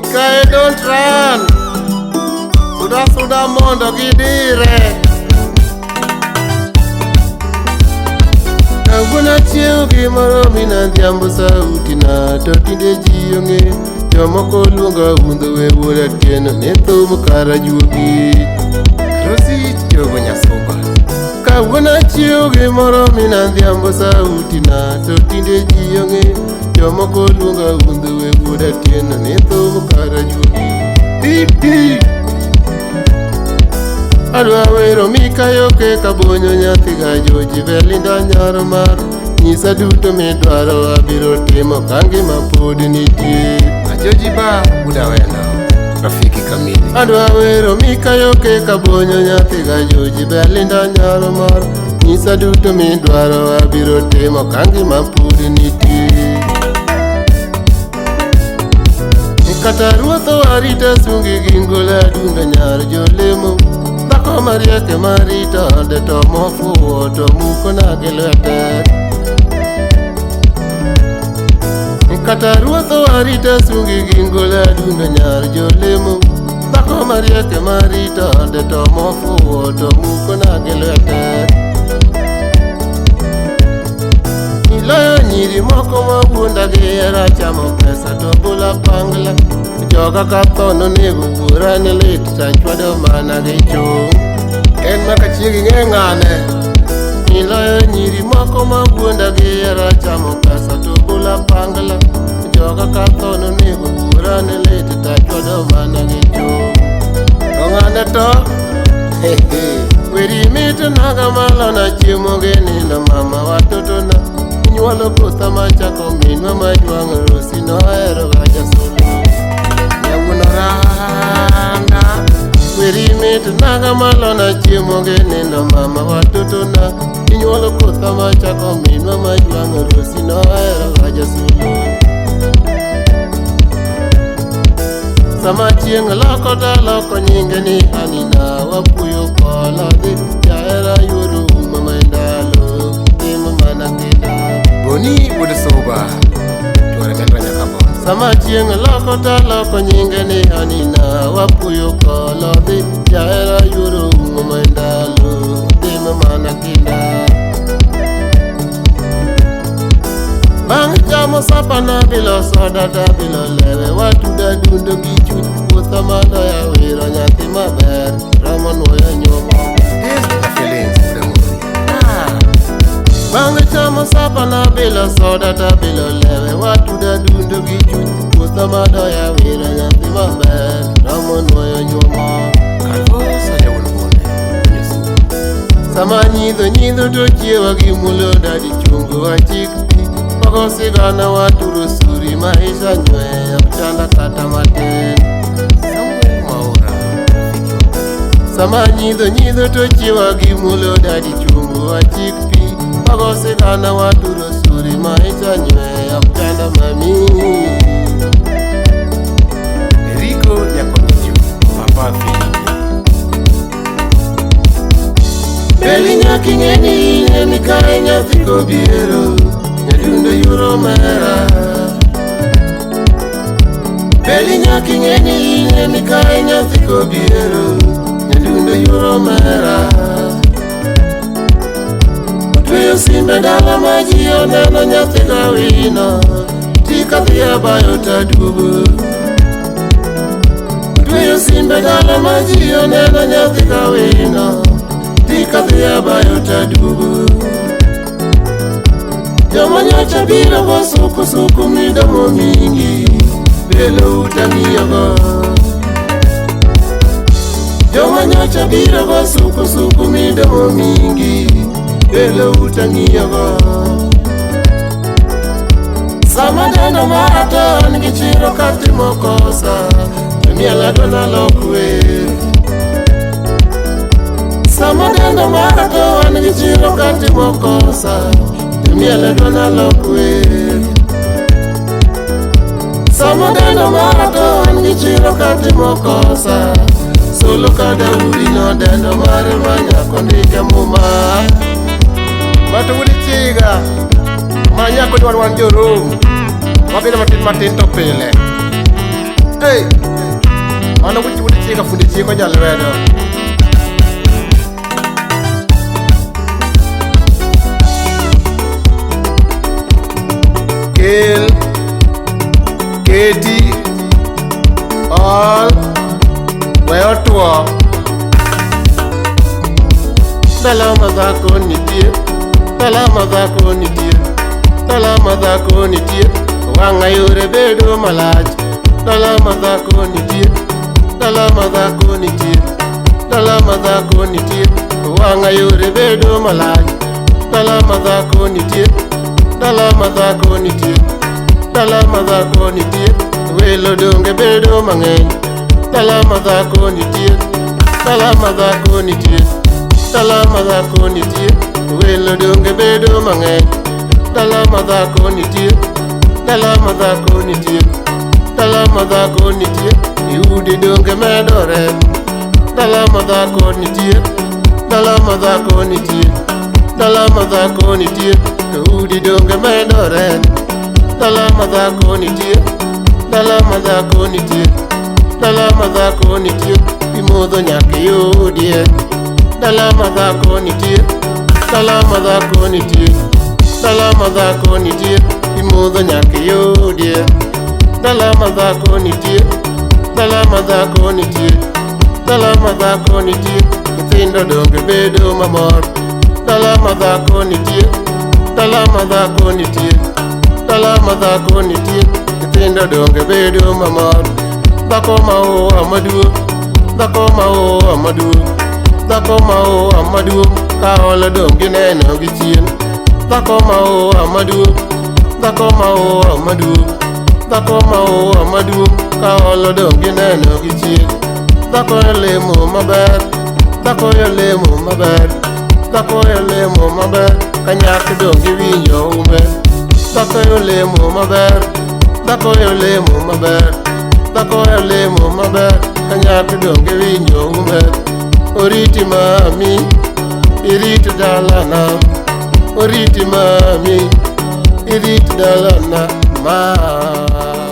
Mikae don't run. Suda suda mondo gidire. Kawuono achiew gimoro minadhiambo sauti na to tinde ji ong'e. Jomoko luonga undho we wuod Atieno ne thum kara juogi. Rosi Jogo Nyasuba. Kawuono achiew gimoro minadhiambo sauti na to tinde ji ong'e. Jomoko luonga undho we wuod Atieno ne thum kara juogi. Di Adwa wero mikayoke kabonyo nyathi ga Joji Belinda nyar mar. Nyisa duto midwaro abiro timo ka ngima pod nitie. Ajoji ba Buda Wendo. Rafiki kamili. Adwa wero mikayoke kabonyo nyathi ga Joji Belinda nyar mar. Nyisa duto midwaro abiro timo ka ngima pod nitie. Kata ruoth owarita sungi gi ngola adundo nyar jolemo. Dhako mariek ema rito ode to mofuwo to muko na gi lwete. Kata ruoth owarita sungi gi ngola adundo nyar jolemo. Dhako mariek ema rito ode to mofuwo to muko na gi lwete. Iloyo nyiri moko mawuonda gi hera chamo pesa to bula pangla. Joga ka tho nonego wuora ne lit tachwado mana gi chung'. En maka chiegi ng'e ng'ane. Iloyo nyiri moko mawuonda gi hera chamo pesa to bula pangla. Joga ka tho nonego wuora ne lit tachwado mana gi chung'. To ng'ane to? Hehe. Weri mit naga malona chiemo gi nindo mama watotona. Inyuolo kotha machako minwa majwang'o Rosi nohero ga jasolo. Nyawuono randa. Weri mit naga malona chiemo gi nindo mama watotona. Inyuolo kotha machako minwa majwang'o Rosi nohero ga jasolo. Sama chieng' loko taloko nyinge ni Anina wapuoyo kola dhi jahera yuoro uma ma ndalo timo mana kinda. Boni wuod Suba. Chuore mendra nyaka bon. Sama chieng' loko taloko nyinge ni Anina wapuoyo kola dhi jahera yuoro uma ma ndalo timo mana kinda. Bang' chamo sapana bilo soda tabilo lewe watuda dundo gi chuny puotha madoya wero nyathi maber romo nuoyo nyuomo. Taste the feelings the movie. Ah. Bang' chamo sapana bilo soda tabilo lewe watuda dundo gi chuny puotha madoya wero nyathi maber romo nuoyo nyuomo. Kalvosa jawuon bunde. Nyasuba. Sama nyidho nyidho to chiewa gi mulo dadi chungo achik pi Wago sigana waturo suri maisha nyweyo ok chanda kata matin. Samuel Mwaura. Rafiki wa karibu. Sama nyidho nyidho to chiewa gi mulo dadi chungo achik pi Wago sigana waturo suri maisha nyweyo ok chanda mami. Eriko Nyakonichu. Papa Filipe. Beli nyaki ng'eni in e mikayi nyathi kobiero nyadundo yuro mera. Beli nyaki ng'eni in e mikayi nyathi kobiero nyadundo yuro mera. Otweyo simbe dala ma ji oneno nyathi gawino tika dhi abayo taduogo. Otweyo simbe dala ma ji oneno nyathi gawino tika dhi abayo taduogo. Joma nyocha biro go suku suku midomo mingi belo utang'iyogo. Joma nyocha biro go suku suku midomo mingi belo utang'iyogo. Sama dendo mara to an gi chiro katimo kosa to miel adwa nalok wer. Sama dendo mara to an gi chiro katimo kosa to miel adwa nalok wer. Sama dendo mara to an gi chiro katimo kosa solo ka Daudi nodendo mare ma nyako ndike muma. Mato wuod Chiga. Ma nyako dwar wan jorom. Wabedo matin matin to pile. Hey! Mano wuod chika fundi chiko jalwedo. Kel, keti, ol, we otuo. Dala ma dhako nitie, dala ma dhako nitie, dala ma dhako nitie, wang'a yore bedo malach. Dala ma dhako nitie, dala ma dhako nitie, dala ma dhako nitie, wang'a yore bedo malach. Dala ma dhako nitie, dala ma dhako nitie, dala ma dhako nitie, welo donge bedo mang'eny. Dala ma dhako nitie, dala ma dhako nitie, dala ma dhako nitie, welo donge bedo mang'eny. Dala ma dhako nitie, dala ma dhako nitie, dala ma dhako nitie, iudi donge medore. Dala ma dhako nitie, dala ma dhako nitie, dala ma dhako nitie, to udi donge medore. Dala ma dhako nitie, dala ma dhako nitie, dala ma dhako nitie, pi modho nyaka iyudie. Dala ma dhako nitie, dala ma dhako nitie, dala ma dhako nitie, pi modho nyaka iyudie. Dala ma dhako nitie, dala ma dhako nitie, dala ma dhako nitie, nyithindo donge bedo mamor. Dala ma dhako nitie, dala ma dhako nitie, dala ma dhako nitie, nyithindo donge bedo mamor. Dhako ma oa maduong', dhako ma oa maduong', dhako ma oa maduong', ka olo dong' gineno gi chien. Dhako ma oa maduong', dhako ma oa maduong', dhako ma oa maduong', ka olo dong' gineno gi chien. Dhako olemo maber, dhako olemo maber, dhako olemo maber, ka nyako dong' giwinjo umbe. Dhako olemo maber, dhako olemo maber, dhako olemo maber, ka nyako dong' giwinjo umbe. Oriti mami, irit dalana, oriti mami, irit dalana ma.